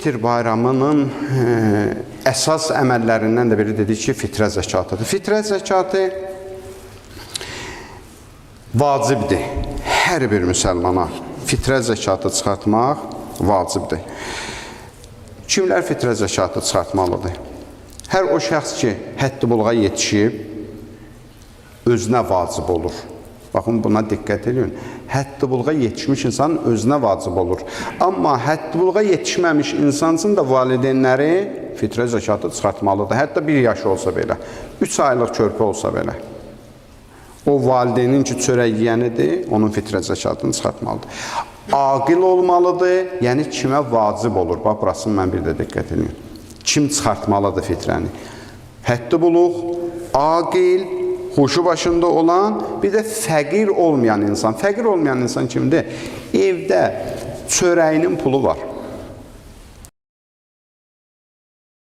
Fitr bayramının əsas əməllərindən də biri dedik ki, fitrə zəkatıdır. Fitrə zəkatı vacibdir. Hər bir müsəlmana fitrə zəkatı çıxartmaq vacibdir. Kimlər fitrə zəkatı çıxartmalıdır? Hər o şəxs ki, həddi-buluğa yetişib, özünə vacib olur. Baxın, buna diqqət edin. Həddi-buluğa yetişmiş insanın özünə vacib olur. Amma həddi-buluğa yetişməmiş insan üçün də valideynləri fitrə zəkatı çıxartmalıdır. Hətta bir yaş olsa belə, 3 aylıq körpə olsa belə. O valideynin ki, çörək yeyənidir, onun fitrə zəkatını çıxartmalıdır. Aqil olmalıdır, yəni kimə vacib olur. Bax, burasını mən bir də diqqət edin. Kim çıxartmalıdır fitrəni? Həddi-buluğ, aqil, huşu başında olan, bir də fəqir olmayan insan. Fəqir olmayan insan kimdir? Evdə çörəyinin pulu var.